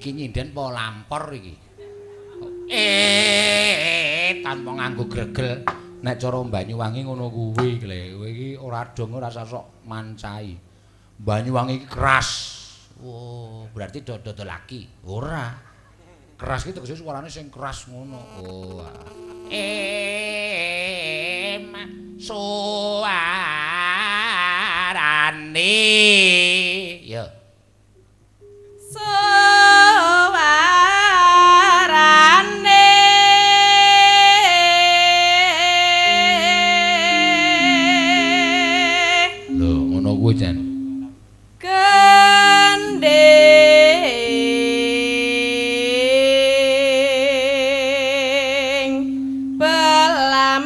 Iki nyinden apa lampor iki? Tanpa nganggo gregel. Nek cara Banyuwangi ngono kuwi le. Kowe iki ora dong ora sasok mancai. Banyuwangi iki keras. Oh, berarti do-do laki. Ora. Keras iki tegese suarane sing keras ngono. Oh. Suarane. Ya. Suarane Lho, ngono kuwi jan. Gendhing pelambiangan.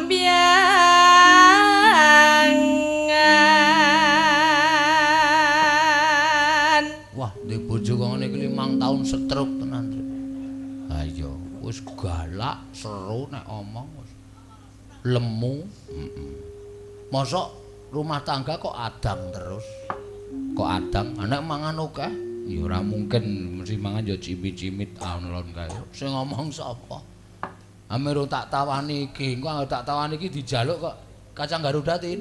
Wah, ndek bojo kok ngene iki 5 taun stroke tenan, Tru. Ha iya, wis galak, seru nek omong wis. Lemu, heeh. Mosok rumah tangga kok adang terus. Kok adang, nek mangan akeh ya ora mungkin mesti mangan ya cimit-cimit alon kae. Sing ngomong sapa? Amir tak tawani iki, engko tak tawani iki dijaluk kok kacang Garuda tin.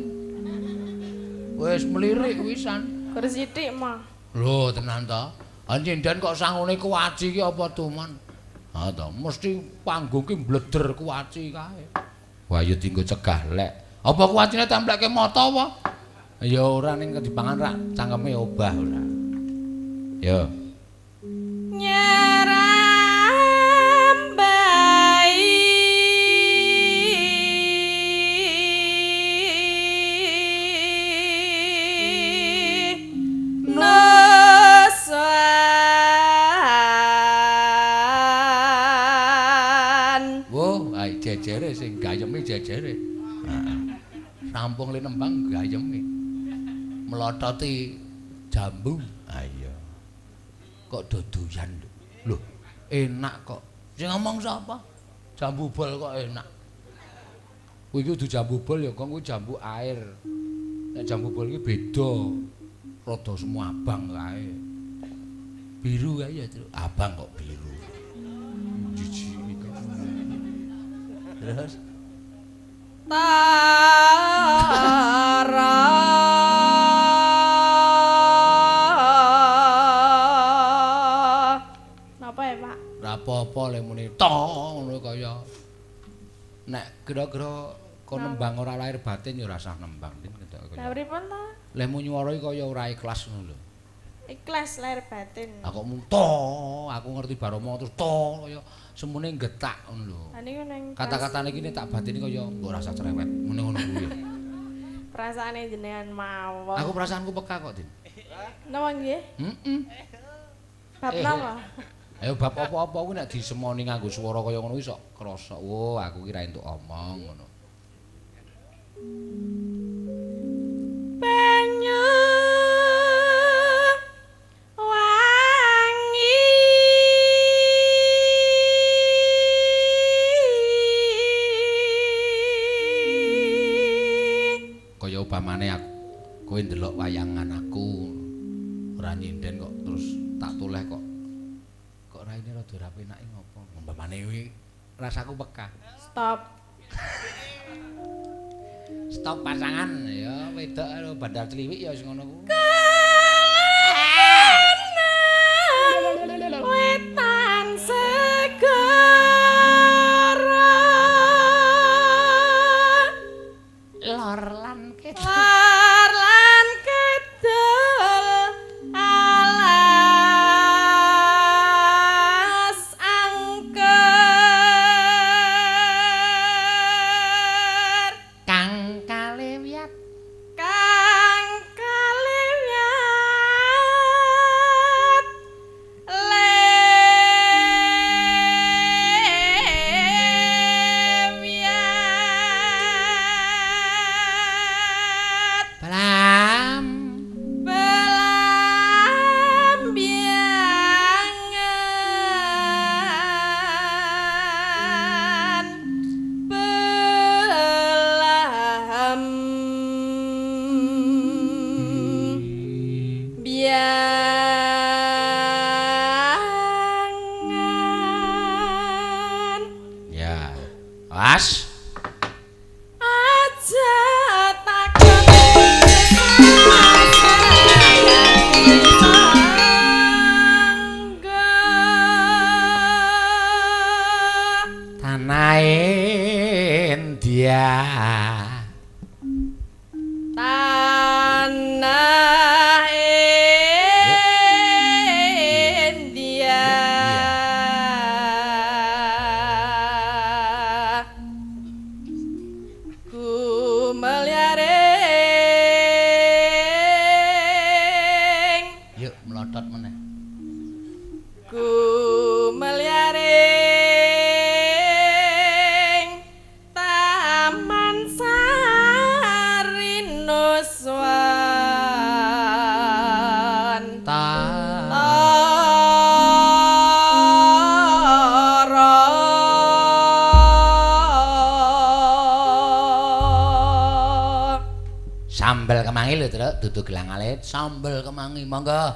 Wis melirik wisan. Kur sithik mah. Lho tenan ta? Nyinden kok sangune kuwaci iki apa tuman? Ha ta, mesti panggung ki mbleder kuwaci kae. Wah ya dienggo cegah lek. Apa kuwacine templekke mata apa? Ya ora ning dipangan rak cangkeme obah ora. Ya. Nyerambai Nusan. Wo, ai jejere sing gayeme jejere. Heeh. Rampung le nembang gayeme. Melototi jambu. Ha iya. Kok dodoyan lho. Lho, enak kok. Sing ngomong sapa? Jambu bol kok enak. Kuwi iki kudu jambu bol ya, kok kuwi jambu air. Nek jambu bol iki beda. Rada semua abang kae. Biru kae ya, Tru. Abang kok biru. Jijik kok. Terus Tara. Napa ya, Pak? Ora apa-apa le muni to ngono kaya nek kira-kira kon nembang ora lahir batin ya ora usah nembang tin ketok Lah kaya. pripun ta? Lehmu nyuwara iki kaya ora ikhlas ngono lho. Ikhlas lahir batin. Lah kok mung to, aku ngerti bar omong terus to kaya semune getak ngono lho. Lah niku ning Kata-katane iki nek tak batini kaya mbok ora usah cerewet ngene ngono kuwi. Perasaane jenengan mawon. Aku perasaanku peka kok, Din. Napa nggih? Heeh. Bab napa? Ayo bab apa-apa kuwi nek disemoni nganggo swara kaya ngono kuwi sok krasa. Wo, aku ki ra entuk omong ngono. Banyu wangi Kaya upamane aku kowe ndelok wayangan aku ora nyinden kok terus tak toleh kok. Kok raine rada ora penake ngopo? Umpamane kuwi rasaku peka. Stop. Stop pasangan ya wedok karo bandar Cliwik ya wis ngono kuwi. Wetan segara Lor lan kidul. Lor lan kidul alas angker Kang kalewyat kang kalewyat lewyat balam Belambiangan belam biangan. Swan Ta. Tara. Sambel kemangi lho, Truk, dudu gelang alit. Sambel kemangi, monggo.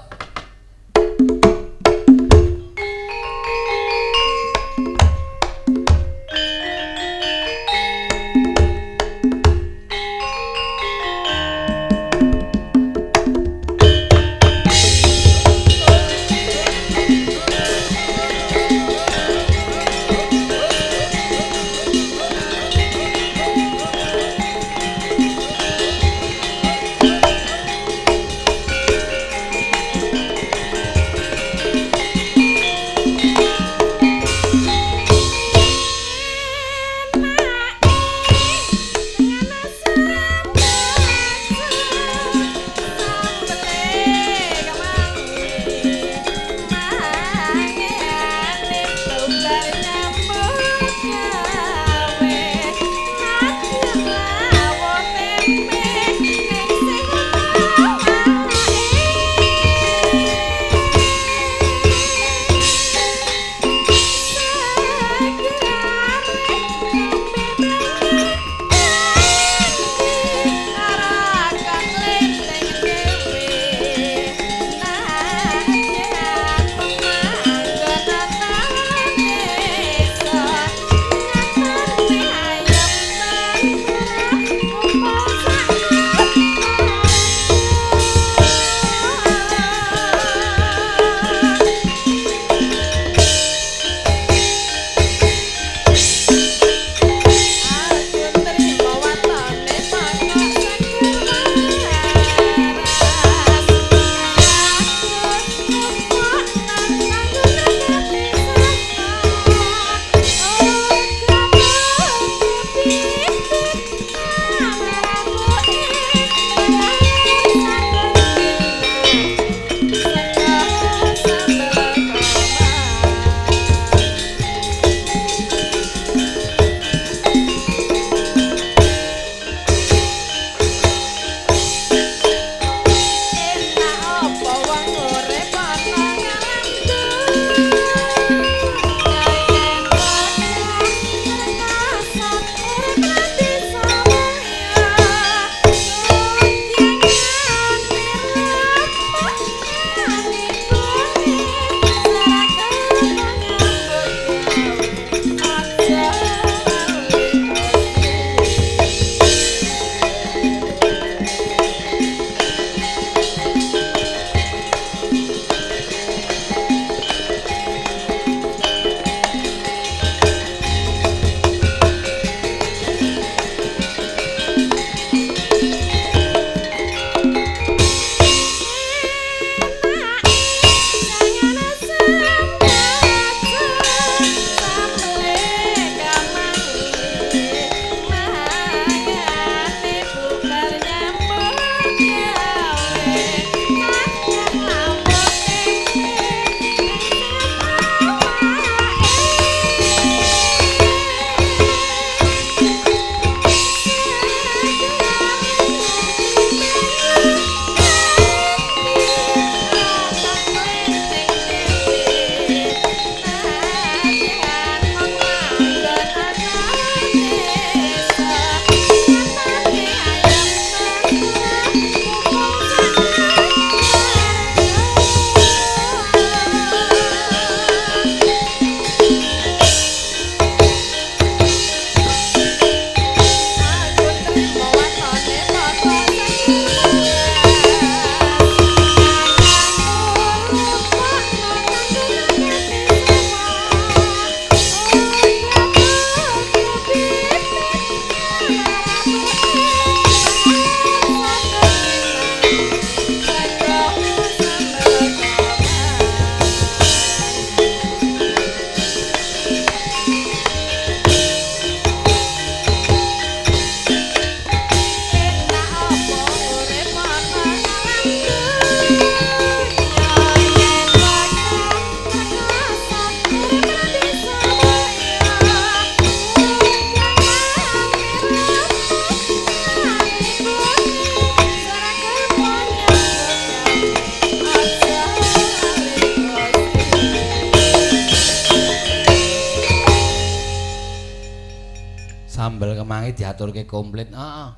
Kemangi diaturke komplit. Heeh.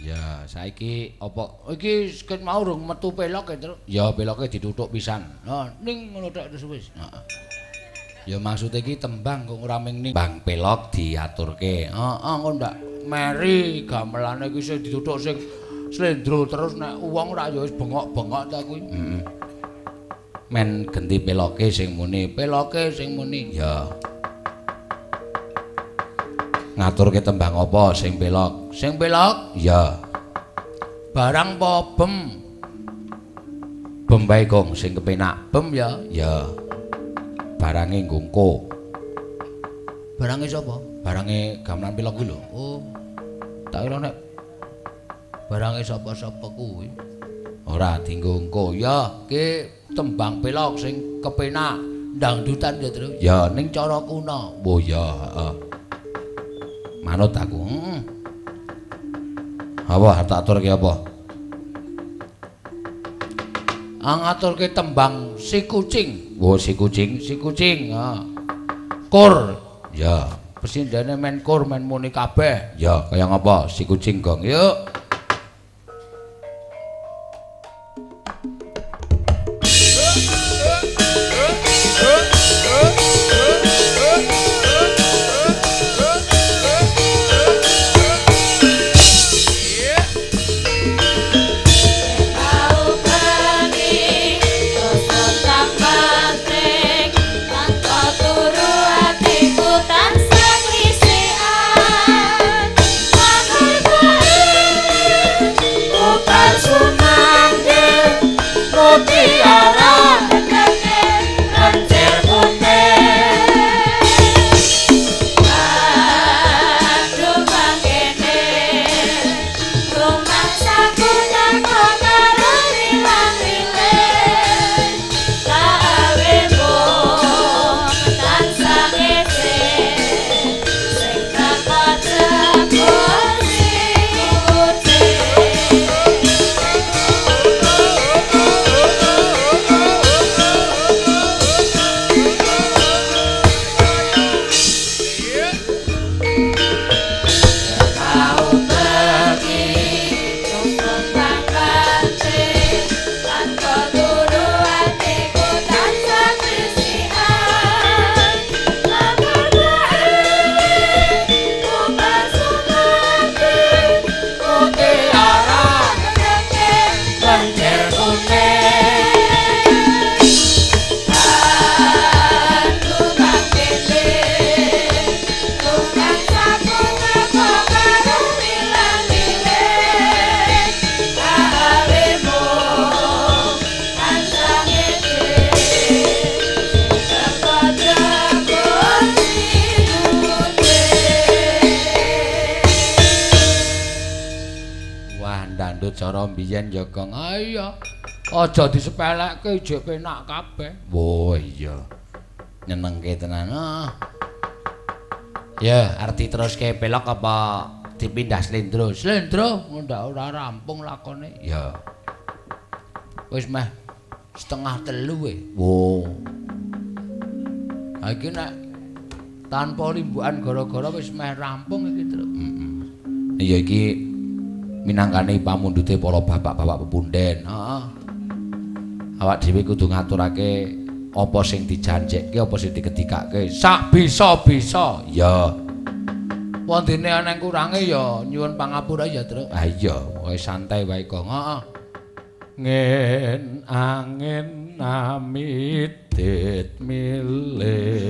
Ya, saiki apa iki ket mau rung metu pelok ya, Truk? Ya peloke dituthuk pisan. Heeh, ning ngono tok terus wis. Heeh. Ya maksude iki tembang kok ora ming ning bang pelok diaturke. Heeh, engko ndak meri gamelane iki sing dituthuk sing slendro terus nek wong ora ya wis bengok-bengok ta kuwi. Heeh. Men genti peloke sing muni, peloke sing muni. Ya. Ngaturke tembang apa sing pelok? Sing pelok? Ya. Barang apa bem? Bem bae, Gong, sing kepenak. Bem ya? Ya. Barange nggongko. Barange sapa? Barange gamelan pelok kuwi lho. Oh. Tak kira nek barange sapa-sapa kuwi. Ora dienggo engko. Ya, ki tembang pelok sing kepenak dangdutan ya, Tru. Ya, ning cara kuno. Oh ya, heeh. Manut aku. Heeh. Apa tak aturke apa? Ngaturke tembang si kucing. Oh, si kucing, si kucing. Ha. Kur. Ya, pesindene men kur men muni kabeh. Ya, kaya ngapa si kucing gong. Yuk. Cara mbiyen ya, Gong. Ah iya. Aja disepelekke ijek penak kabeh. Oh iya. Nyenengke tenan. Ah. Ya, arep diteruske pelok apa dipindah slendro? Slendro ndak ora rampung lakone. Ya. Wis meh 2:30 e. Wo. Ha iki nek tanpa limbukan gara-gara wis meh rampung iki, Truk. Heeh. Iya iki minangkane pamundhute para bapak-bapak pepunden. Heeh. Awak dhewe kudu ngaturake apa sing dijanjekke, apa sing dikedikake. Sak bisa-bisa. Ya. Wondene ana kurange ya nyuwun pangapura ya, Truk. Ha iya, pokoke santai wae kok. Heeh. Ngin angin amidit milir.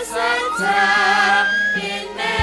Sejak ini.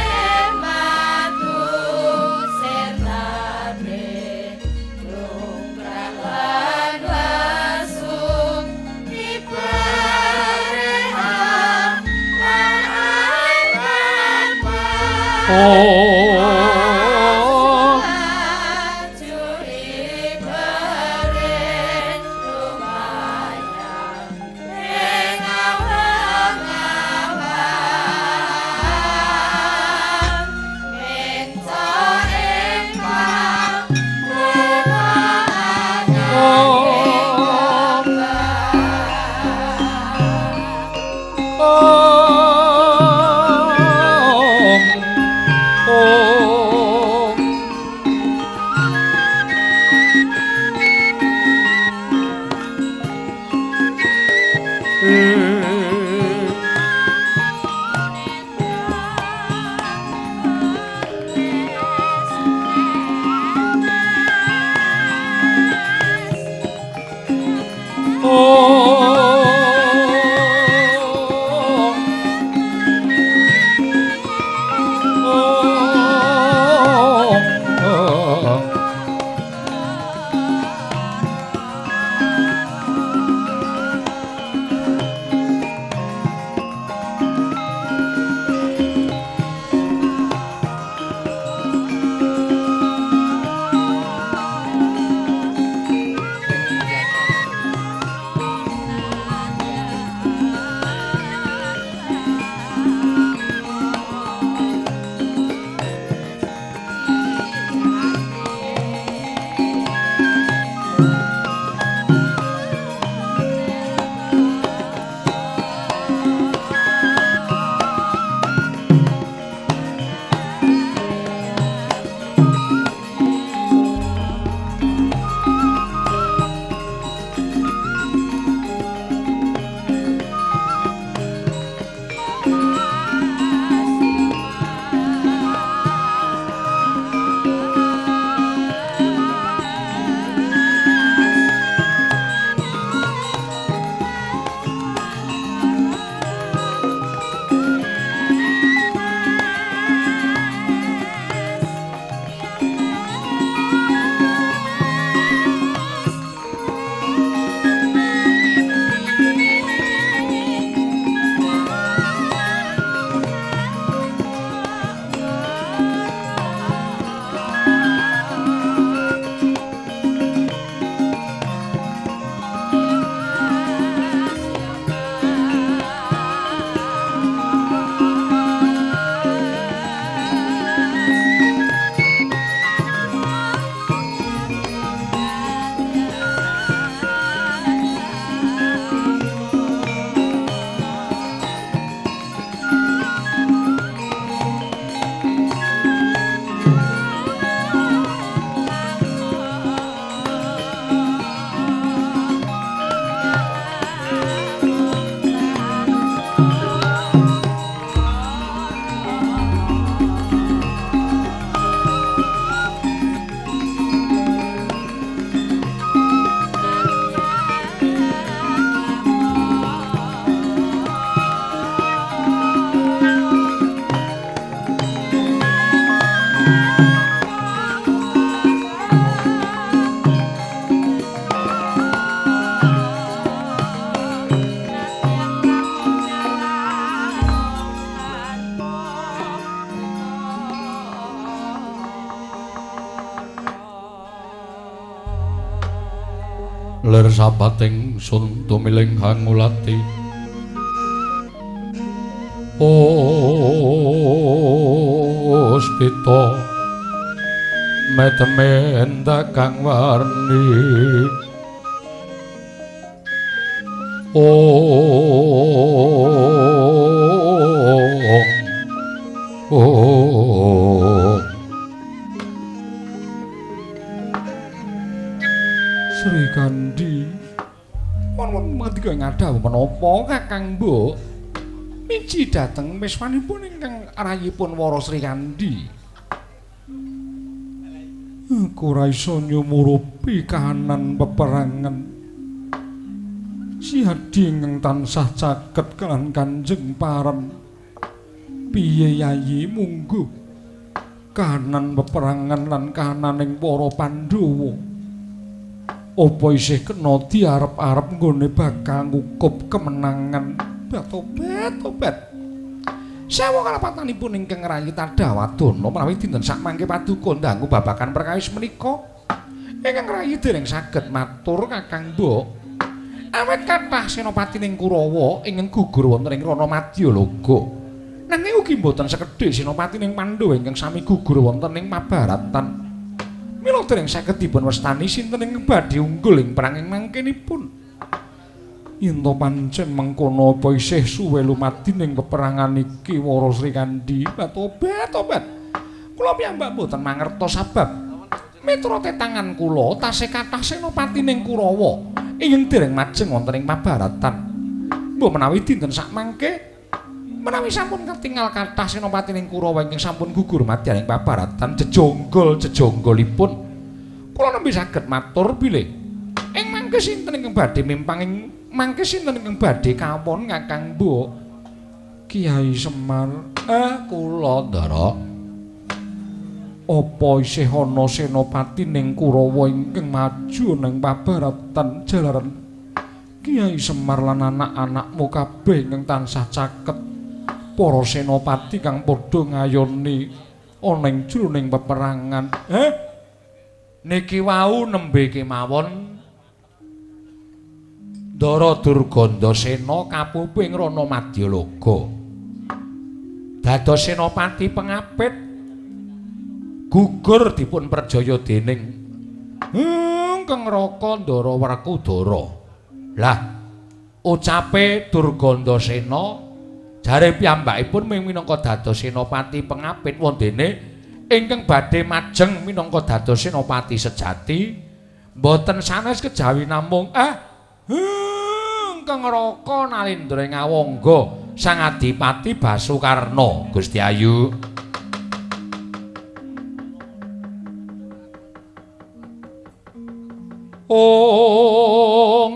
Lir sabating sun tumiling hangulati Puspita medeme kang warni Ong Sri Kandi wonten mandika ngadhawuh menapa Kakang Mbok miji dhateng miswanipun ingkang rayipun Wara Sri Kandi. Aku ora iso nyumurupi kahanan peperangan. Si Hadi ingkang tansah caket kelan Kanjeng Parem. Piye yayi mungguh kahanan peperangan lan kahananing para Pandhawa. Apa isih kena diarep-arep nggone bakal ngukup kemenangan? Tobat, tobat. Sewu kalepatanipun ingkang rayi Tadawadana menawi dinten sakmangke paduka ndangku babagan perkawis menika ingkang rayi dereng saged matur Kakang Mbok. Awit kathah senopati ning Kurawa ingkang gugur wonten ing Rana Madyalaga. Nanging ugi mboten sekedhik senopati ning Pandhawa ingkang sami gugur wonten ing Mabaratan. Mila dereng saged dipun wastani sinten ingkang badhe unggul ing perang ing mangkenipun. Yen to pancen mengkono apa isih suwe lumadi ning peperangan iki Wara Srikandhi? Tobat-tobat. Kula piyambak mboten mangertos sabab miturut tetangan kula tasih kathah senopati ning Kurawa ingkang dereng majeng wonten ing Mabaratan. Mbok menawi dinten sakmangke menawi sampun ketingal kathah senopati ning Kurawa ingkang sampun gugur madya ing Mabaratan jejonggol-jejonggolipun kula nembe saged matur bilih ing mangke sinten ingkang badhe mimpang ing mangke sinten ingkang badhe kawon Kakang Mbok? Kiai Semar. Kula Ndara. Apa isih ana senopati ning Kurawa ingkang maju ning Pabaratan jalaran Kiai Semar lan anak-anakmu kabeh ingkang tansah caket para senopati kang padha ngayoni ana ing jroning peperangan. Niki wau nembe kemawon Ndara Durgandasena kapupu ing Rana Madyalaga. Dados senopati pengapit gugur dipun perjaya dening Kang Raka Ndara Werkudara. Lah, ucape Durgandasena jare piyambakipun minangka dados senopati pengapit wondene ingkang badhe majeng minangka dados senopati sejati mboten sanes kejawi namung Kang Raka Nalindra Ngawangga Sang Adipati Basukarna. Gusti Ayu. Ong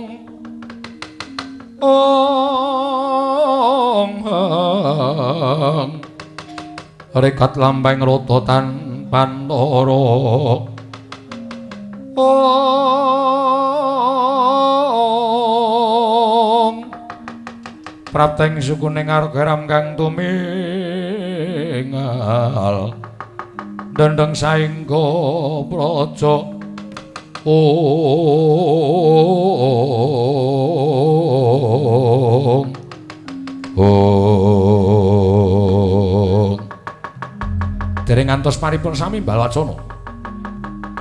ong hang rekat lambang rata tan pantara. Ong prapteng sukuning argaram kang tumingal dendeng saengga praja. Ong ong dereng ngantos paripun sami balwacana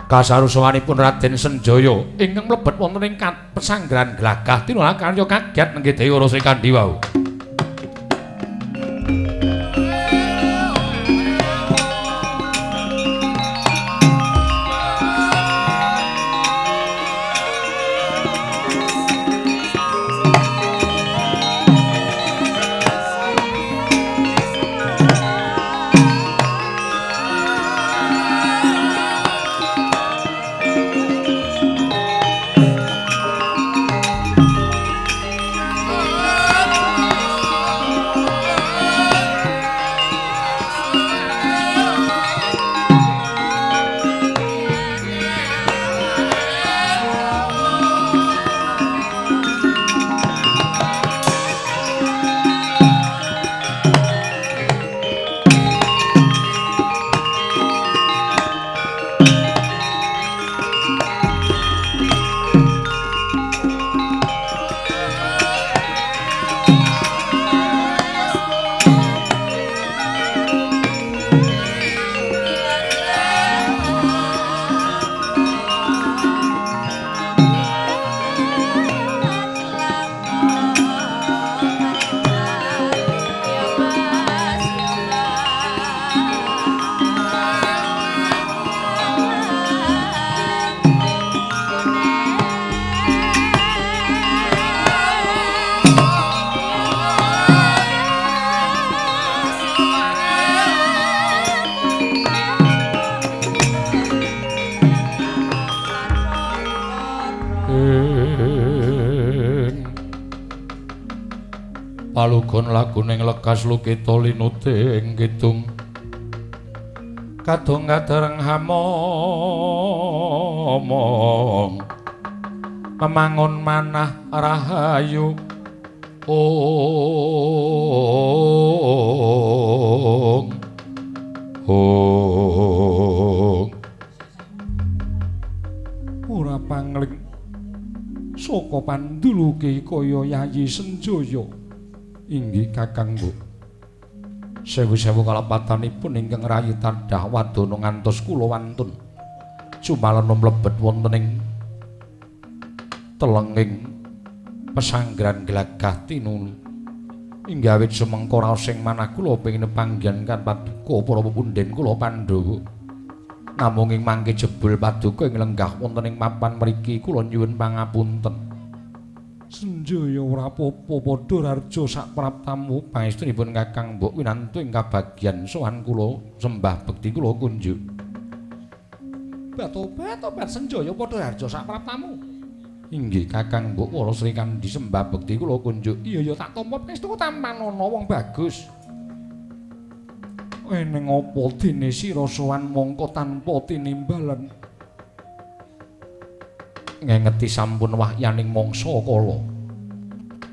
kasarusawanipun Raden Senjaya ingkang mlebet wonten ing pesanggrahan Glagah tinulak karya kaget nenggih Dewi Wara Srikandhi wau. Palugon laguning lekas lukita linuting kidung kadung kadereng hamomong memangun manah rahayu. Ong Ong ora pangling saka panduluke kaya Yayi Senjaya. Inggih Kakang Mbok. Sewu-sewu kalepatanipun ingkang rayi tadah wadana ngantos kula wantun cumalana mlebet wonten ing telenging pesanggrahan Glagah Tinulu. Inggih awit sumengko raos ing manah kula pengin panggihan kan paduka para pepundhen kula Pandhawa. Namung ing mangke jebul paduka ing lenggah wonten ing papan mriki kula nyuwun pangapunten. Senjaya ora apa-apa padha rarja sak praptamu. Pangestunipun Kakang Mbok winantu ing kabagyan sowan kula sembah bekti kula kunjuk. Batobat Senjaya padha rarja sak praptamu. Inggih Kakang Mbok Wara Sri Kandi sembah bekti kula kunjuk. Iya ya tak tampa pangestu tampanana wong bagus. Eneng apa dene sira sowan mongko tanpa tinimbalan? Ngengeti sampun wahyaning mangsa kala.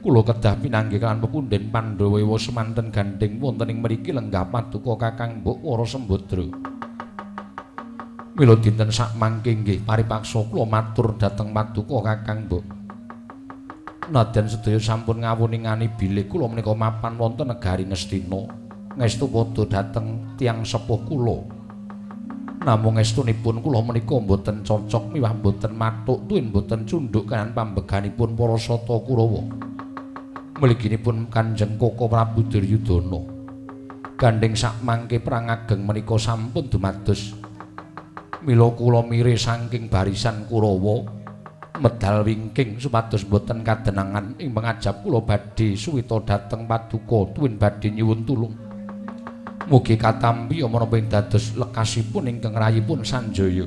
Kula kedah pinanggih kaliyan pepundhen Pandhawa semanten gandheng wonten ing mriki lenggah paduka Kakang Mbok Wara Sembadra. Mila dinten sakmangke nggih paripaksa kula matur dhateng paduka Kakang Mbok. Nadyan sedaya sampun ngawuningani bilih kula menika mapan wonten negari Ngastina, ngestu padha dhateng tiyang sepuh kula. Namung estunipun kula menika mboten cocok miwah mboten mathuk tuwin mboten cundhuk kaliyan pambeganipun para Sata Kurawa. Mliginipun Kanjeng Koko Prabu Duryudana. Gandheng sakmangke perang ageng menika sampun dumados. Mila kula mire saking barisan Kurawa medal wingking supados mboten kadenangan ing pangajap kula badhe suwita dhateng paduka tuwin badhe nyuwun tulung. Mugi katampi menapa ing dados lekasipun ingkang rayipun Sanjaya.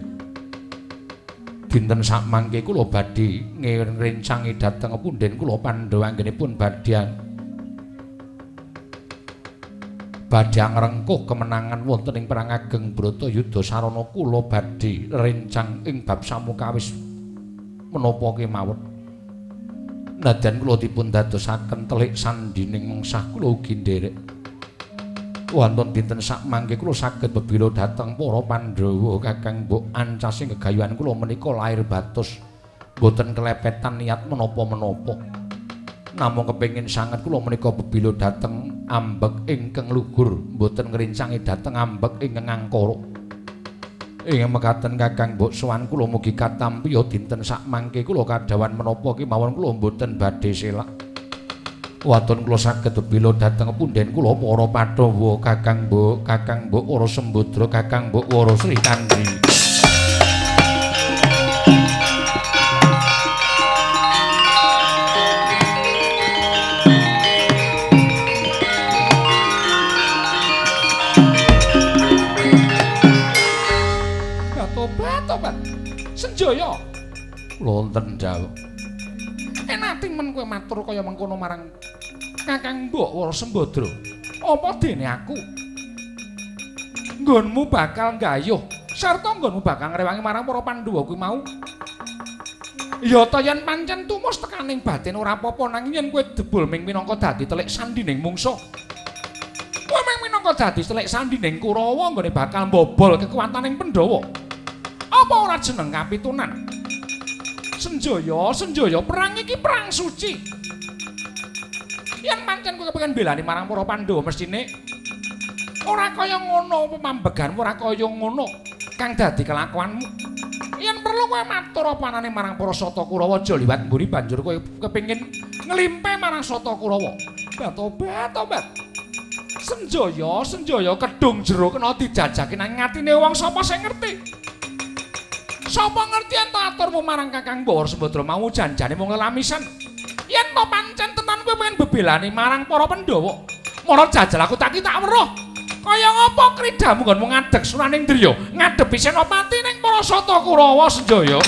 Dinten sakmangke kula badhe ngrencangi dhateng pundhen kula Pandhawa anggenipun badhe ngrengkuh kemenangan wonten ing perang ageng Bratayuda sarana kula badhe rencang ing bab samukawis menapa kemawon. Nadyan kula dipun dadosaken telik sandining mengsah kula ugi nderek. Wonten dinten sakmangke kula saged bebila dhateng para Pandhawa Kakang Mbok ancasing gegayuhan kula menika lair batos mboten kelepetan niat menapa-menapa. Namung kepengin sanget kula menika bebila dhateng ambek ingkang luhur mboten ngrincangi dhateng ambek ingkang angkara. Ing mekaten Kakang Mbok sowan kula mugi katampi dinten sakmangke kula kadhawan menapa kemawon kula mboten badhe selak. Waton kula saged bebila dhateng pundhen kula para Pandhawa Kakang Mbok, Kakang Mbok Wara Sembadra, Kakang Mbok Wara Sri Kandi. Tobat-tobat. Senjaya. Kula wonten dawuh. Enati men kowe matur kaya mengkono marang Kakang Mbok Wara Sembadra. Apa dene aku? Nggonmu bakal nggayuh sarta nggonmu bakal ngrewangi marang para Pandhawa kuwi mau. Ya ta yen pancen tumus tekaning batin ora apa-apa nanging yen kowe debul ming minangka dadi telik sandining mungsuh. Kowe ming minangka dadi telik sandining Kurawa nggone bakal mbobol kekuataning Pandhawa. Apa ora jeneng kapitunan? Senjaya, Senjaya, perang iki perang suci. Yen pancen kowe kepengin belani marang para Pandhawa mesthine ora kaya ngono pambeganmu, ora kaya ngono kang dadi kelakuanmu. Yen perlu kowe matur apa anane marang para Sata Kurawa aja liwat mburi banjur kowe kepengin nglimpe marang Sata Kurawa. Tobat-tobat. Senjaya, Senjaya kedung jero kena dijajaki nang atine wong sapa sing ngerti. Sapa ngerti yen aturmu marang Kakang Mbok Wara Sembadra mau janjane mung lelamisan. Yen to pancen tenan kowe pengen bebelani marang para Pandhawa, mara jajal aku tak weruh. Kaya ngapa kridamu nggonmu ngadeg suraning driya ngadepi senopati ning para Sata Kurawa Senjaya.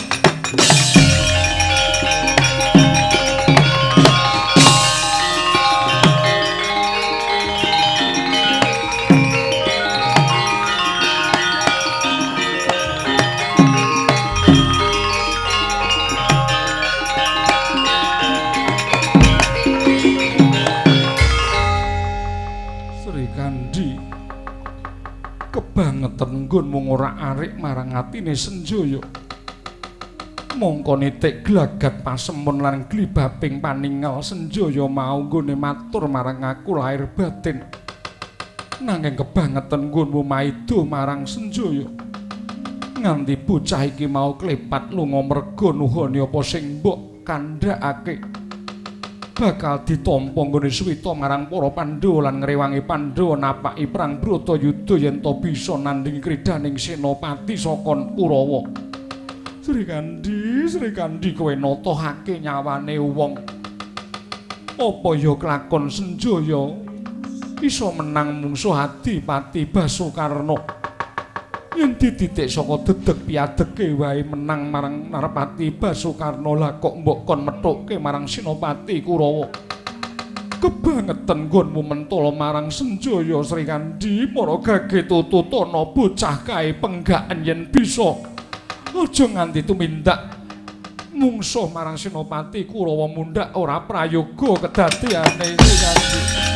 Kebangetan nggonmu ngorak-arik marang atine Senjaya. Mongko nitik glagat pasemon lan glibaping paningal Senjaya mau nggone matur marang aku lahir batin. Nanging kebangetan nggonmu maido marang Senjaya. Nganti bocah iki mau klepat lunga merga nuhoni apa sing mbok kandhakake. Bakal ditampa nggone suwita marang para Pandhawa lan ngrewangi Pandhawa napaki perang Bratayuda yen ta bisa nandhingi kridaning senopati saka Kurawa. Srikandhi, Srikandhi kowe natohake nyawane wong. Apa ya kelakon Senjaya iso menang mungsuh Adipati Basukarna? Yen dititik saka dedeg piadege wae menang marang Narpati Basukarna, lah kok mbok kon methukke marang Senopati Kurawa. Kebangetan nggonmu mentolo marang Senjaya Srikandhi, para gage tututana bocah kae penggaken yen bisa. Aja nganti tumindak mungsuh marang Senopati Kurawa mundhak ora prayoga kedadeane Srikandhi.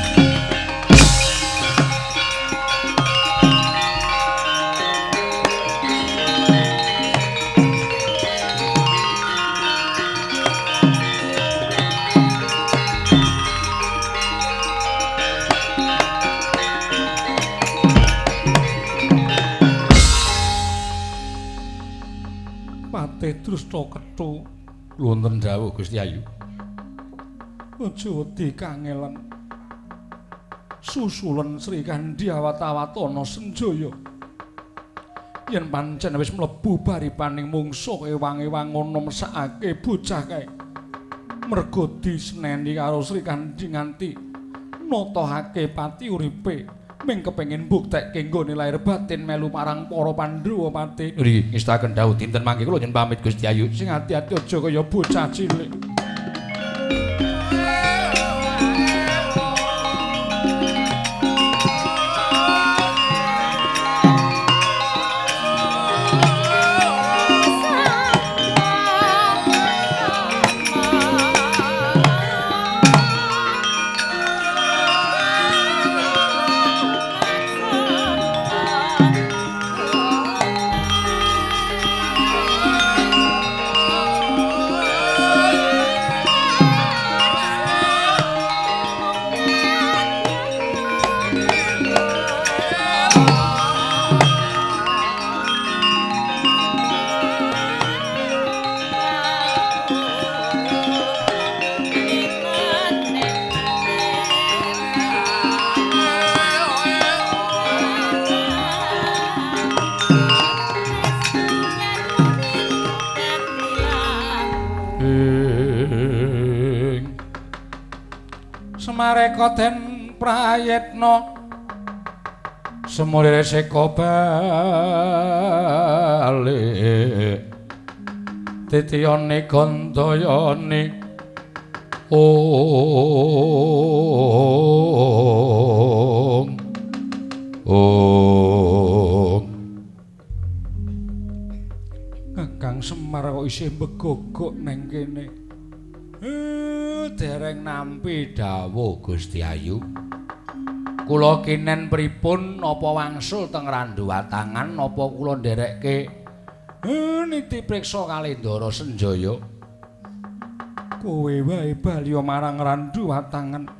Drustha Kethu, wonten dawuh Gusti Ayu. Aja wedi kangelan. Susulen Srikandhi awat-awatana Senjaya. Yen pancen wis mlebu baripaning mungsuh ewang-ewang ngono mesakake bocah kae. Merga diseneni karo Srikandhi nganti natohake pati uripe. Ming kepengin mbuktekke nggone lahir batin melu marang para Pandhawa pati. Nggih, ngestaken dawuh dinten mangke kula nyen pamit Gusti Ayu. Sing ati-ati aja kaya bocah cilik. Semareka den prayitna semulire seka balik titiyane gandayane ong ong. Kakang Semar kok isih mbegogok neng kene. Dereng nampi dawuh Gusti Ayu. Kula kinen pripun napa wangsul teng Randuwatangan napa kula nderekke niti priksa kalih Ndara Senjaya. Kowe wae bali marang Randuwatangan.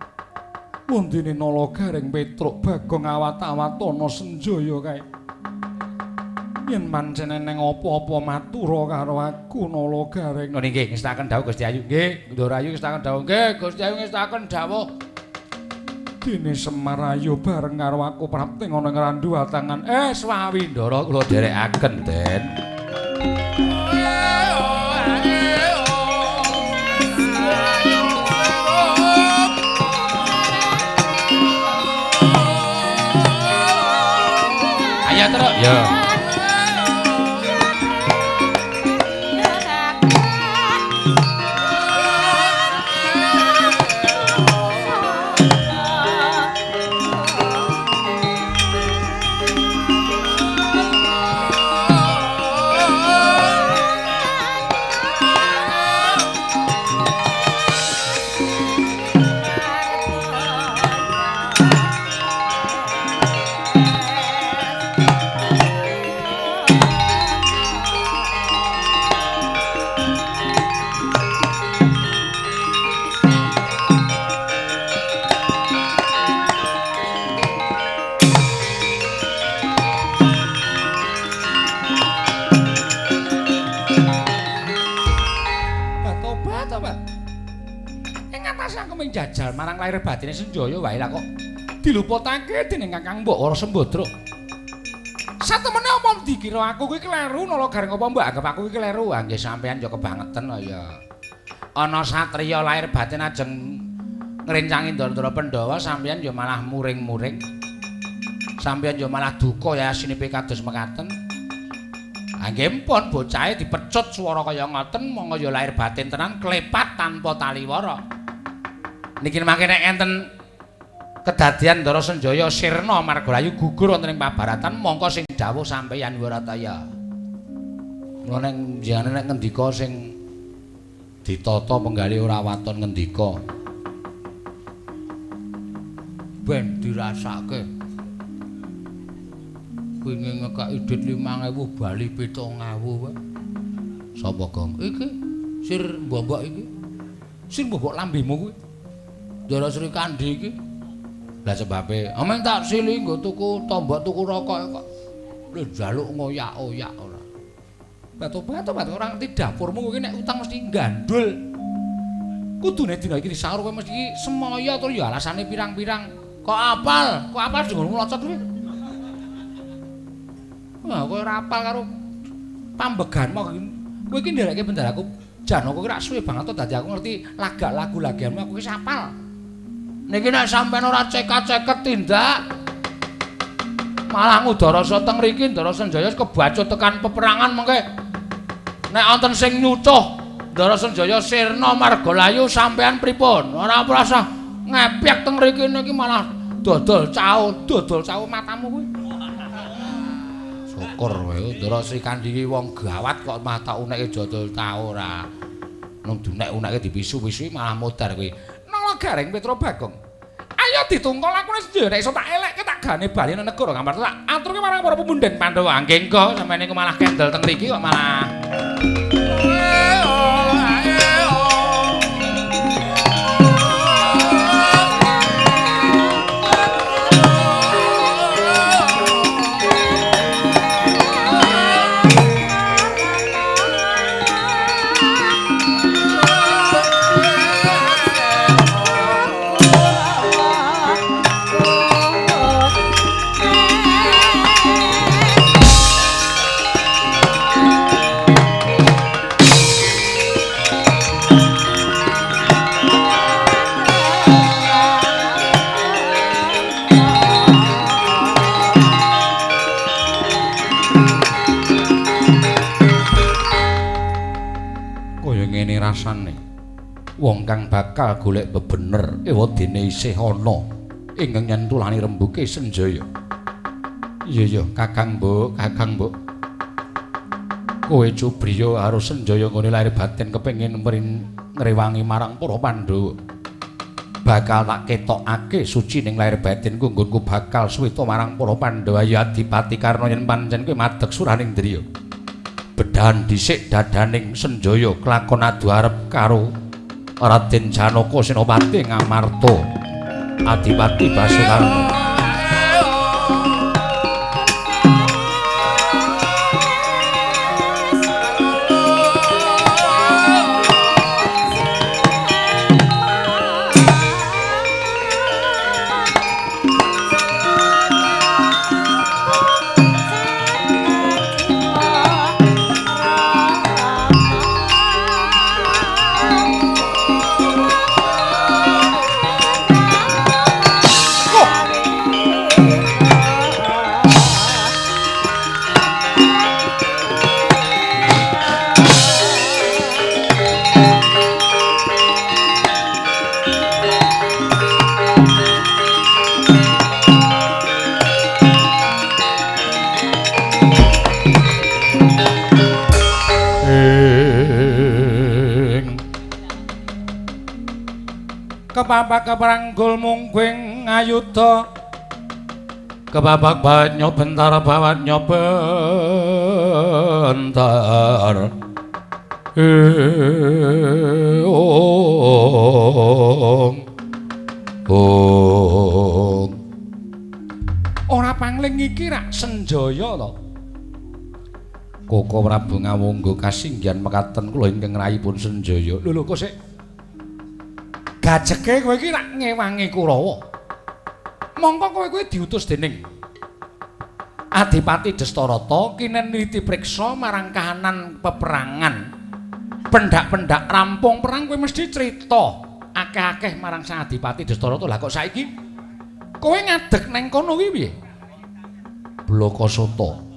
Wondene Nala Gareng Petruk Bagong awat-awatana Senjaya kae. Yen pancen eneng apa-apa matura karo aku Nala Gareng. Ngono nggih ngestaken dawuh Gusti Ayu. Nggih, Ndara Ayu ngestaken dawuh. Nggih, Gusti Ayu ngestaken dawuh. Dene Semar ayo bareng karo aku prapti ana ing Randuwatangan. Swawi Ndara kula dherekaken, Den. Ayo terus. Ya. Ora aku mung jajal marang lahir batine Senjaya wae lah kok diluputake dening Kakang Mbok Wara Sembadra. Satemene apa dikira aku kuwi kleru nala gareng apa mbok anggap aku kuwi kleru? Ah nggih sampean ya kebangeten ya. Ana satriya lahir batin ajeng ngrencangi ndara-ndara Pandhawa sampean ya malah muring-muring. Sampean ya malah duka ya asinipe kados mekaten. Ah nggih pun bocahe dipecut swara kaya ngoten monggo ya lahir batin tenan klepat tanpa taliwara. Niki mangke nek enten kedadian Ndara Senjaya sirna margalayu gugur wonten ing pabaratan mongko sing dawuh sampeyan Warataya. Mula nek jenenge nek ngendika sing ditata penggalih ora waton ngendika. Ben dirasake. Wingi ngekeki dhuwit 5000 bali 7000 wae. Sapa Gong? Iki sir mbok-mbok iki. Sir mbok lambemu kuwi. Ndara Sri Kandi iki. Lah sebabe, amen tak sili nggo tuku tombok tuku rokok kok. Lho njaluk ngoyak-oyak ora. Batu-batu ora ngerti dapurmu kowe nek utang mesti gandul. Kudune dina iki disaur kowe mesti semaya tur ya alasane pirang-pirang. Kok apal? Kok apal nggonmu locot kuwi? Wah, kowe ora apal karo pambeganmu. Kowe iki nderekke bendaraku Janaka kuwi rak suwe banget to dadi aku ngerti lagak lagu-lagianmu aku wis apal. Niki nek sampean ora cekat-ceket tindak malah ngudarasa teng mriki Ndara Senjaya kebacut tekan peperangan mengke. Nek wonten sing nyucuh Ndara Senjaya sirna margalayu sampean pripun? Ora prasa ngepyek teng mriki niki malah dodol cau matamu kuwi. Syukur wae Ndara Sri Kandi iki wong gawat kok mata uneke dodol tau ora. Nung dunek-uneke dipisu-pisui malah modar kuwi. Nala Gareng Petra Bagong. Ayo ditungkol aku wis nek iso tak elekke tak gane bali nang negara Ngamarta tak aturke marang para pemunden Pandhawa. Nggih engko sampeyan niku malah kendel teng mriki kok malah. Rasane wong kang bakal golek bebener ewadene isih ana ingkang nyentulani rembuke Senjaya. Iya iya Kakang Mbok, Kakang Mbok. Kowe cubriya karo Senjaya nggone lahir batin kepengin ngrewangi marang para Pandhawa. Bakal tak ketokake suci ning lahir batinku nggonku bakal suwita marang para Pandhawa ya Adipati Karna yen pancen kowe madeg suraning driya. Bedahan dhisik dadaning Senjaya kelakon adu arep karo Raden Janaka Senopati Ngamarta Adipati Basukarna. Kepapak keperanggul mungguing ayuda kepapak banyo bentar bawat nyobentar ong ora pangling iki rak Senjaya to. Koko Prabu Ngawangga kasinggihan mekaten kula ingkang rayipun Senjaya. Lho lho kok sik Gajeke kowe iki rak ngewangi Kurawa. Mongko kowe kuwi diutus dening Adipati Destarata kinen niti priksa marang kahanan peperangan. Pendak-pendak rampung perang kowe mesti crita akeh-akeh marang Sang Adipati Destarata. Lah kok saiki kowe ngadeg neng kono kuwi piye? Blakasata.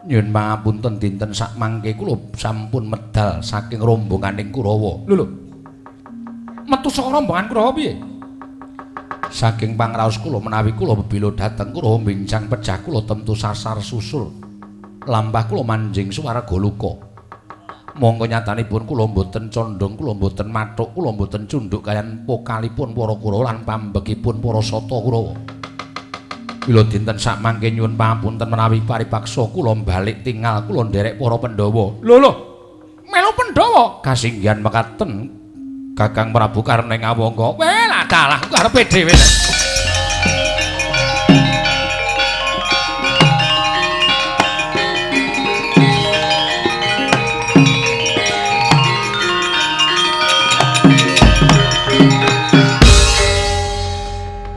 Nyuwun pangapunten dinten sakmangke kula sampun medal saking rombonganing Kurawa. Lho lho. Metu saka rombongan Kurawa piye? Saking pangraos kula menawi kula bebila dhateng Kurawa bincang pejah kula tentu sasar susul. Lampah kula manjing swarga luka. Monggo nyatanipun kula mboten condong, kula mboten mathuk, kula mboten cunduk kaliyan pokalipun para Kurawa lan pambekipun para sata Kurawa. Mila dinten sakmangke nyuwun pangapunten menawi paripaksa kula balik tingal kula nderek para Pandhawa. Lho lho. Melu Pandhawa kasinggihan mekaten Kakang Prabu Karna ing Awangga. Weh lah dalah karepe dhewe.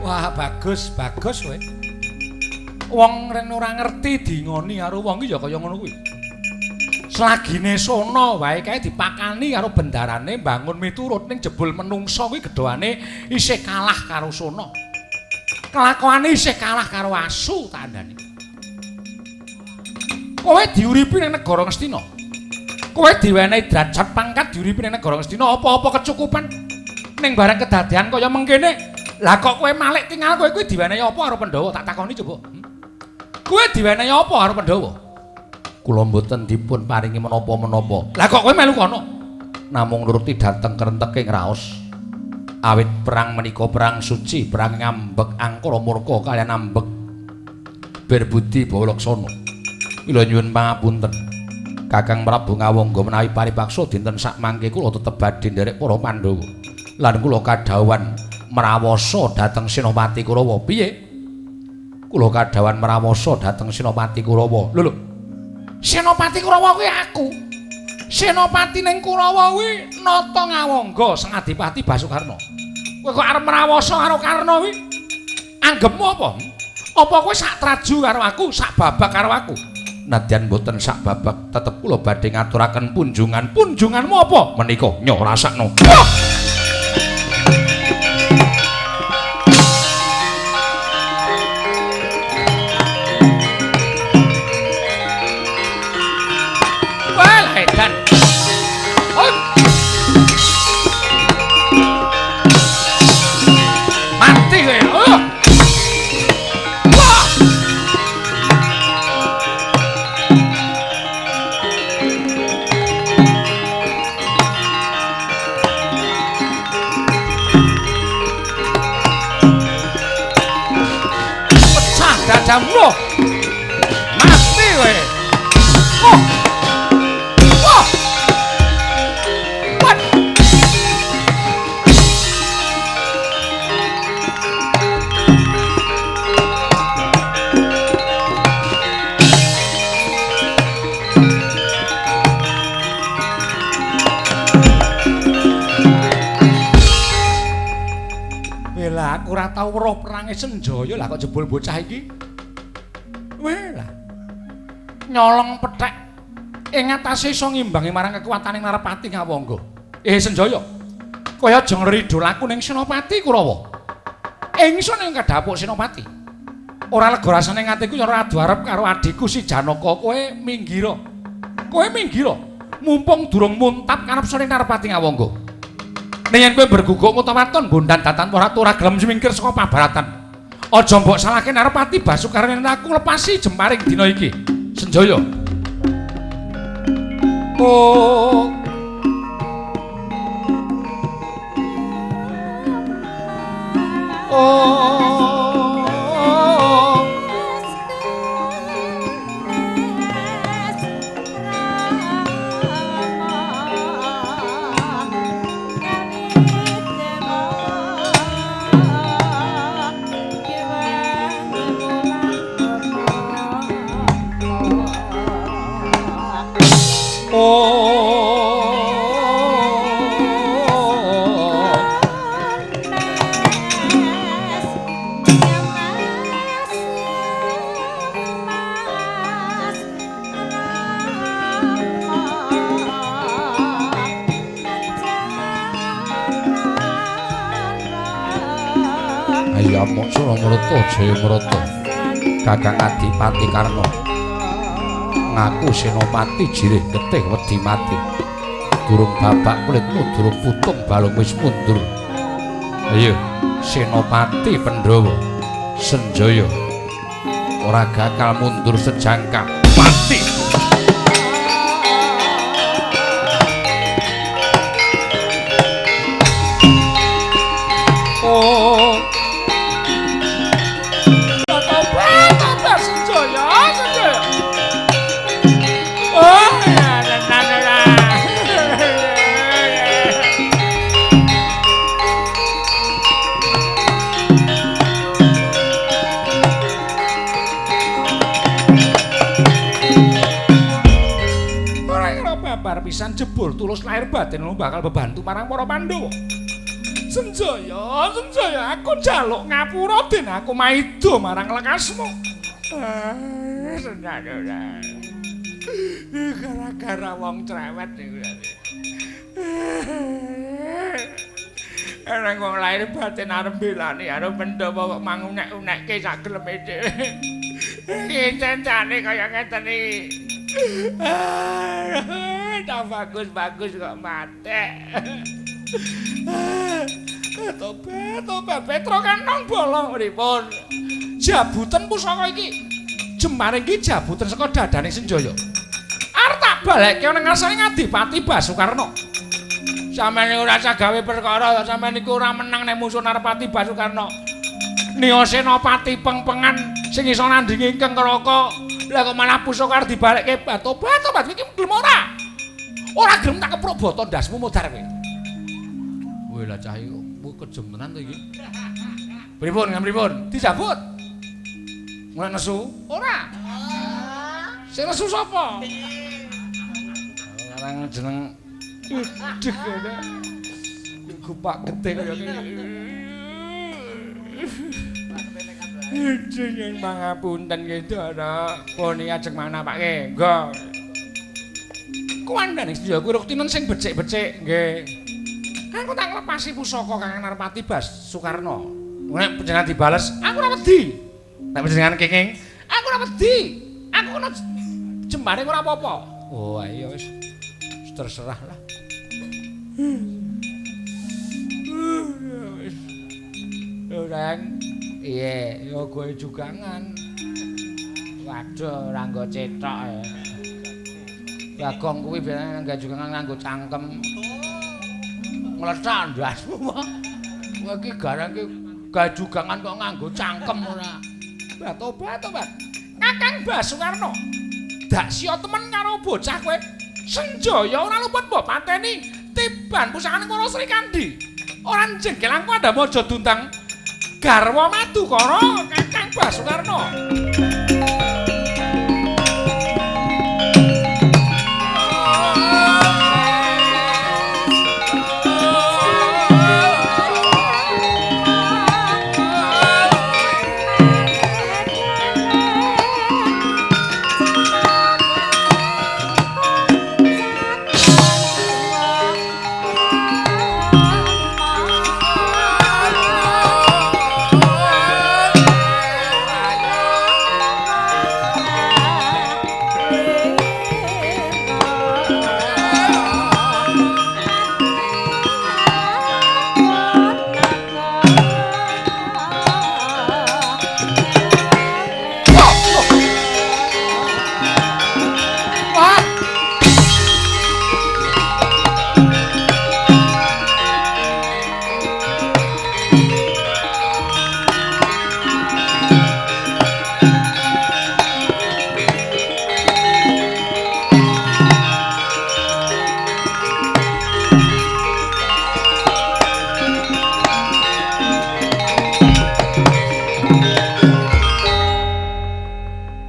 Wah, bagus, bagus kowe. Wong ren ora ngerti dingoni karo wong iki ya kaya ngono kuwi. Selagine sono wae kae dipakani karo bendarane mbangun miturut ning jebul menungsa kuwi gedhoane isih kalah karo sono. Kelakuane isih kalah karo asu tandane. Kowe diuripi ning negara Ngastina. Kowe diwenehi derajat pangkat diuripi ning negara Ngastina apa-apa kecukupan. Ning bareng kedadean kaya mengkene, lah kok kowe malik tingal kowe kuwi diwenehi apa karo Pandhawa? Tak takoni coba. Kowe diwenehi apa karo Pandhawa? Kula mboten dipun paringi menapa-menapa. Lah kok kowe melu kono? Namung nuruti dhateng krenteking raos. Awit perang menika perang suci, perang ngambek angkara murka kaliyan ambek Birbudi bawa laksana. Mila nyuwun pangapunten. Kakang Prabu Ngawangga menawi paripaksa dinten sakmangke kula tetep badhe nderek para Pandhawa. Lan kula kadhawuhan mrawasa dhateng Senopati Kurawa. Piye? Kula kadhawuhan mrawasa dhateng Senopati Kurawa. Lho lho. Senopati Kurawa kuwi aku. Senopati ning Kurawa kuwi Nata Ngawangga Sang Adipati Basukarna. Kowe kok arep mrawasa karo Karna kuwi? Anggepmu apa? Apa kowe sak traju karo aku, sak babak karo aku? Nadyan mboten sak babak, tetep kula badhe ngaturaken punjungan. Punjunganmu apa? Menika nyo rasakno. Dadamu mati kowe. Oh. Wah. What? Bela aku ora tau weruh perange Senjaya lah kok jebul bocah iki. Weh lah. Nyolong pethek ing atase iso ngimbangi marang kekuatane Narapati Ngawangga. Senjaya. Kowe aja ngrido laku ning Senopati Kurawa. Ingsun ing kadhapuk Senopati. Ora lega rasane ing atiku yen ora adu arep karo adhiku si Janaka. Kowe minggira. Kowe minggira. Mumpung durung muntap kanepsane Narapati Ngawangga. Ning yen kowe berguguk mutawaton bondan datan ora ora gelem sumingkir saka pabaratan. Aja mbok salahke Narapati Basukarna yen aku lepasi jemparing dina iki. Senjaya. Oh. Oh. Oh. Ayo amuk Suramrata Jayamrata. Kakang Adipati Karna. Ngaku senopati jirih getih wedi mati. Durung babak kulitmu durung putung balung wis mundur. Ayo Senopati Pandhawa Senjaya ora bakal mundur sejangka mati. Oh. Tobat Senjaya, Senjaya. Oh, ya, ora kira babar pisan jebul tulus lahir batin bakal bebantu marang para Pandhawa. Senjaya, Senjaya, aku njaluk ngapura den aku maida marang lekasmu. Senjaya. Gara-gara wong cerewet niku. Ora wong lahir batin arep belani karo Pandhawa kok mangunek-unekke sak geleme dhewe. Iki cancane kaya ngeten iki. Tak bagus-bagus kok matek. Tobat, tobat, Petro kanong bolong pripun? Jabuten pusaka iki. Jemare iki jabuten saka dadane Senjaya. Arep tak balekke nang ngarsane Adipati Basukarna. Sampeyan ora usah gawe perkara, sampeyan iku ora menang nek musuh Narpati Basukarna. Niya Senopati pengpengan sing iso nandhingi Ingkang Kraka. Lah kok malah pusaka arep dibalekke. Tobat, tobat, iki gelem ora? Ora gelem tak kepruk boto ndasmu modar kowe. Weh lah cah iki kejem tenan to iki. Pripun, pripun? Dijabut. Mulai nesu? Ora. Sing nesu sapa? Ngarang jeneng ideg kene. Gupak getih kaya ngene. Jeneng pangapunten nggih Ndara. Poni ajeng manapake. Nggo. Kuwandane sedaya kuwi ruktinen sing becik-becik nggih. Aku tak nglepasi pusaka Kakang Narpati Basukarna. Nek panjenengan dibales, aku ora wedi. Nek panjenengan kenging, aku ora wedi. Aku kena jembare ora apa-apa. Oh, ayo wis. Terserah lah. Wis. Reng. Iya, ya kowe jugangan. Waduh, ora nggo cetok ya. Bagong kuwi biasane nggo jugangan nganggo cangkem. Ngletak ndasmu. Kowe iki garang iki gajugangan kok nganggo cangkem ora. Bah tobat, tobat. Kakang Basukarna. Dak sia temen karo bocah kowe. Senjaya ora luput mbok pateni tiban pusakane para Srikandhi. Ora jengkel aku andham aja dundang garwa Madukara Kakang Basukarna.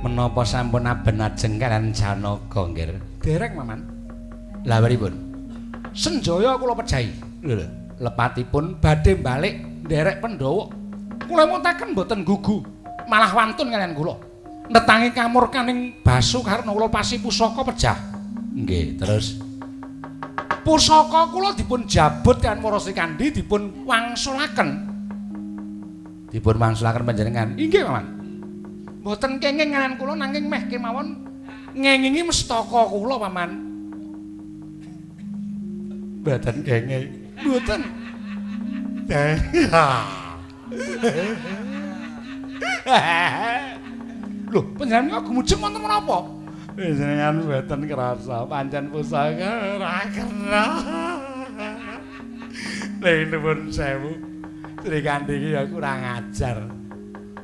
Menapa sampun aben ajeng kalian Janaka nggih? Dereng, Maman. Lah pripun? Senjaya kula pejahi. Lho, lepatipun badhe balik nderek Pandhawa. Kula mutaken mboten gugu, malah wantun kalian kula. Netangi kamurkaning Basukarna kula pasi pusaka pejah. Nggih, terus pusaka kula dipun jabut kalian para Srikandhi dipun wangsulaken. Dipun wangsulaken panjenengan. Inggih, Paman. Mboten kenging ngaran kula nanging meh kemawon ngengingi mestaka kula, Paman. Mboten kenging. Mboten. Lho, panjenengan kok gumujeng wonten menapa? Panjenengan mboten krasa, pancen pusaka ora kena. Lha nuwun sewu. Srikandhi iki ya kurang ajar.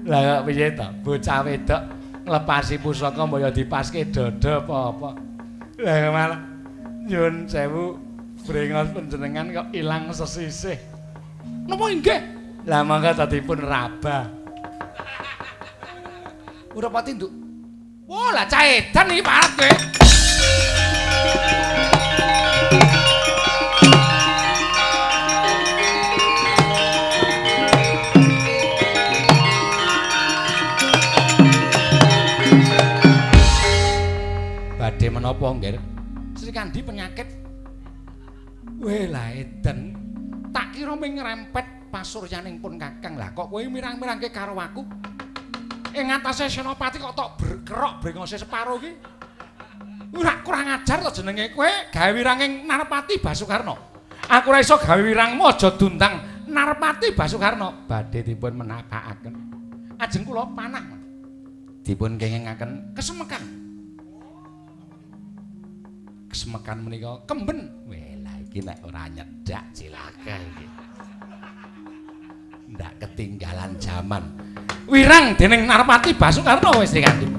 Lah kok piye to? Bocah wedok nglepasi pusaka mbok ya dipaske dada apa-apa. Lah malah nyuwun sewu brengos panjenengan kok ilang sesisih. Napa inggih? Lah mangga dipun raba. Ora pati, Nduk. Wah, lah cah edan iki parah kowe. Badhe menapa, Nggir? Srikandhi penyakit. Weh, lah edan. Tak kira ming ngrempet pasuryaning pun Kakang. Lah kok kowe mirang-mirangke karo aku? Ing atase Senopati kok tok berkerok brengose separo iki. Ora kurang ajar to jenenge kowe gawe wiranging Narpati Basukarna. Aku ora iso gawe wirangmu aja dundang Narpati Basukarna. Badhe dipun menapakaken. Ajeng kula panah. Dipun kengingaken kesemekan. Kesemekan menika kemben. Weh lah iki nek ora nyedak cilaka iki. Ndak ketinggalan zaman. Wirang dening Narpati Basukarna wis Srikandhi.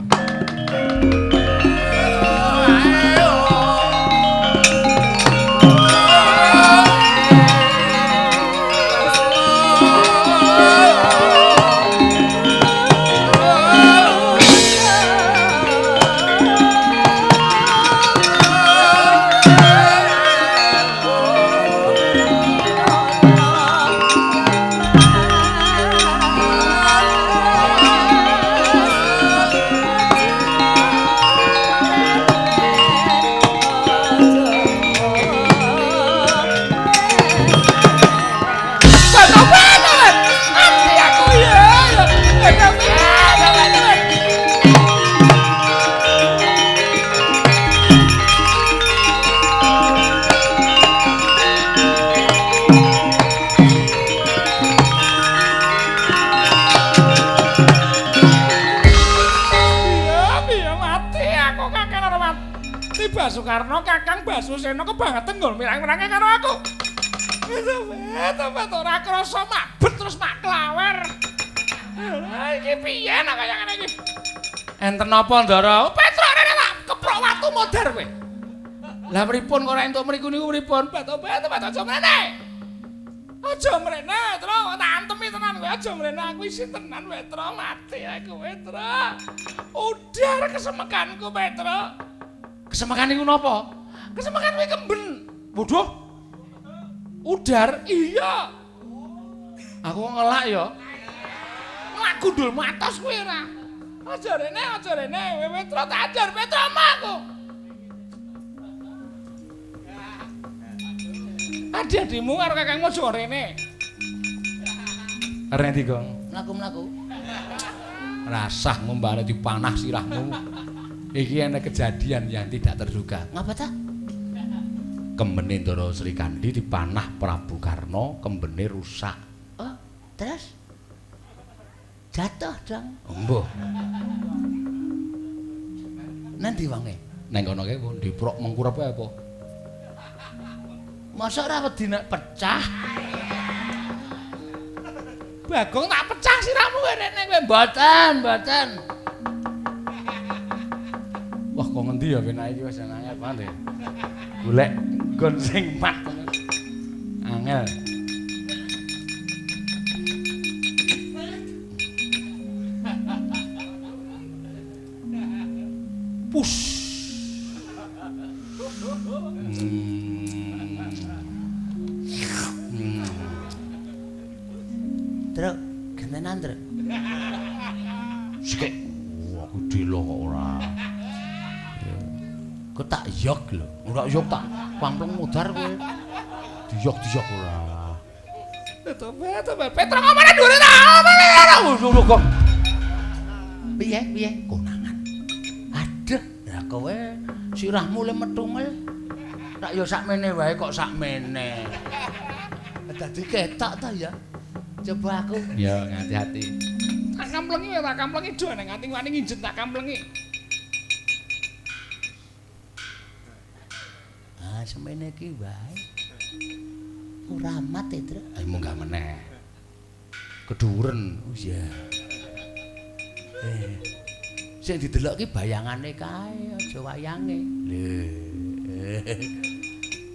Basukarna Kakang Basusena kebangetan nggon mirang-mirange karo aku. Wis ora krasa mabet terus mak klawer. Lha iki piye nek kaya ngene iki? Enten apa, Ndara? Petruk rene tak keprok watu modar kowe. Lah pripun kok ora entuk mriku niku pripun? Beto-beto aja mrene. Aja mrene, Tru, tak antemi tenan kowe. Aja mrene, aku isin tenan, Petro, mati aku, Petro. Udar kesemekanku, Petro. Kesemekan niku napa? Kesemekan kuwi kemben. Bodoh. Udar, iya. Aku ngelak ya. Ngelak gundulmu atos kuwi ora. Aja rene, kowe Petro tak ajar Petro omah aku. Adi-adimu karo kakangmu aja rene. Rene ndi, Gong? Mlaku-mlaku. Rasah ngombane dipanah sirahmu. Iki ana kejadian yang tidak terduga. Ngapa ta? Kembene Ndara Srikandhi dipanah Prabu Karna, kembene rusak. Oh, terus? Jatuh dong. Embuh. Nanti wonge? Neng kono kae diprok mengkurep ae apa? Mosok ora wedi nek pecah? Bagong tak pecah sirahmu rene kowe. Mboten, mboten. Wah, kok ngendi ya penake iki wis angel banget ya. Golek nggon sing mat. Angel. Push. Truk, gentenan, Truk. Sikik. Wah, aku dilo kok ora. Kok tak yok lho. Ora yok tak pampleng mudhar kowe. Diyok-diyok ora. Tobat, tobat. Petro ngomongane dhuwure ta. Gong. Piye, piye? Konangan. Aduh, lah kowe sirahmu le metungel. Tak ya sakmene wae kok sakmene. Dadi ketok ta ya. Coba aku. Ya, hati-hati. Tak kamplengi, tak kamplengi do nek nganti wani nginjet tak kamplengi. Ah, semene iki wae. Ora amat e, Truk. Ayo munggah meneh. Keduren. Oh iya. Sing didelok ki bayangane kae, aja wayange. Lho.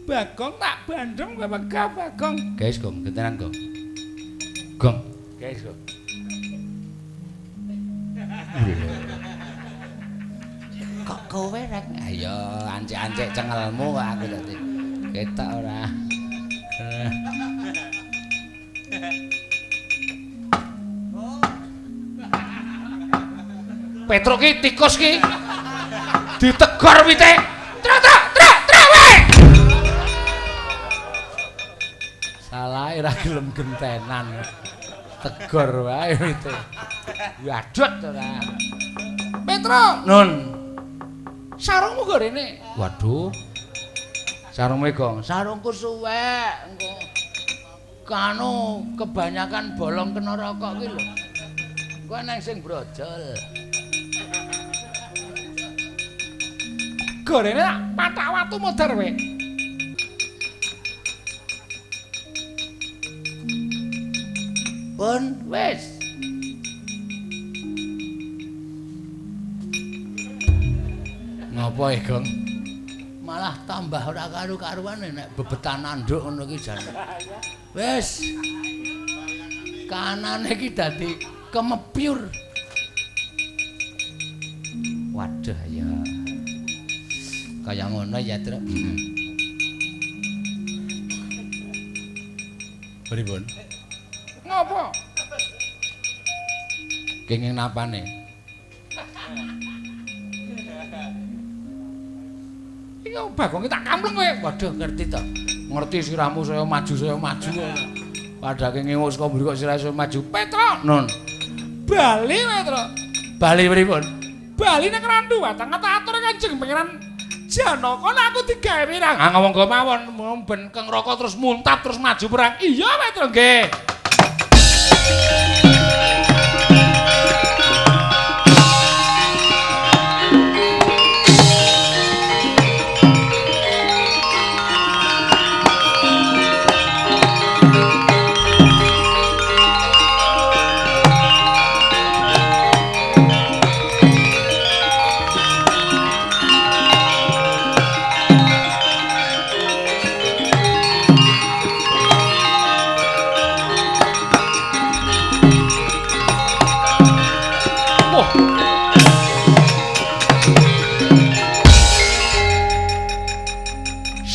Bagong tak bandeng kowe wegah Bagong. Guys, Gong, gentenan, Gong. Gong, guys, Gong. Kok kowe rek? Ayo ancek-ancek cengelmu kok aku dadi. Ketok ora. Petruk ki tikus ki. Ditegor wite. Truk truk truk truk wae. Salah ora gelem gentenan. Tegor wae wite. Wadut ora. Petruk, Nun. Sarungmu go rene. Waduh. Sarunge Gong, sarungku suwek engko. Kanu kebanyakan bolong kena rokok ki lho. Engko nang sing brojol. Go rene tak patak watu modar kowe. Pun wis. Ngopo e, Gong? Malah tambah ora karu-karuan nek bebetan anduk ngono ki jan. Wis. Kanane iki dadi kemepyur. Waduh ya. Kaya ngono ya, Truk. Pripun? Ngopo? Kenging napane? Iki Bagong tak kampleng kowe. Waduh, ngerti to. Ngerti sirahmu saya maju, saya maju. Padake ngewuk saka mburi kok sirah saya maju. Petruk, Nun. Bali Petruk. Bali pripun? Bali nang Randu watang atur Kanjeng Pangeran Janaka nek aku digawe pirang. Ah ngomong go mawon ben Keng Raka terus muntap terus maju perang. Iya Petruk nggih.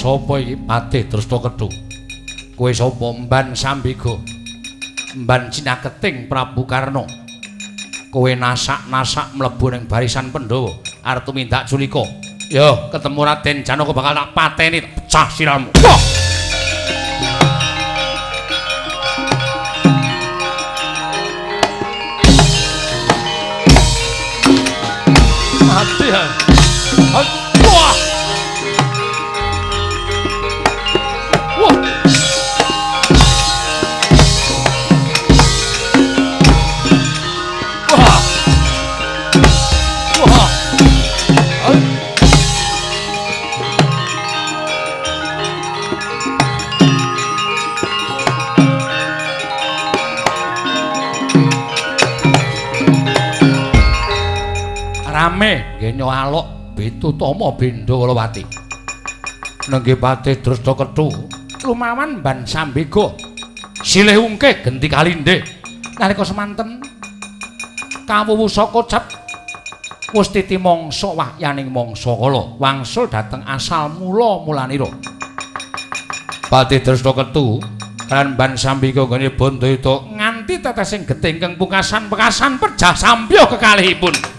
Sapa iki Patih Dresta Kethu? Kowe sapa Mban Sambiga? Mban Cinaketing Prabu Karna. Kowe nasak-nasak mlebu ning barisan Pandhawa arep tumindak culika. Yo, ketemu Raden Janaka bakal tak pateni, pecah sirahmu. Wah! Mati ya. Wah! Wah! Wah! Wah! Rame nggih alok Bitutama Bendawalawati. Nenggih Patih Dresta Kethu lumawan Mban Sambiga silih ungke genti kalindhe. Nalika semanten kawuwu saka cep wis titi mangsa wahyaning mangsa kala wangsul dhateng asal mula mulanira. Patih Dresta Kethu lan Mban Sambiga nggone Bandayuda nganti tetesing getih ingkang pungkasan pekasan pejah sampya kekalihipun.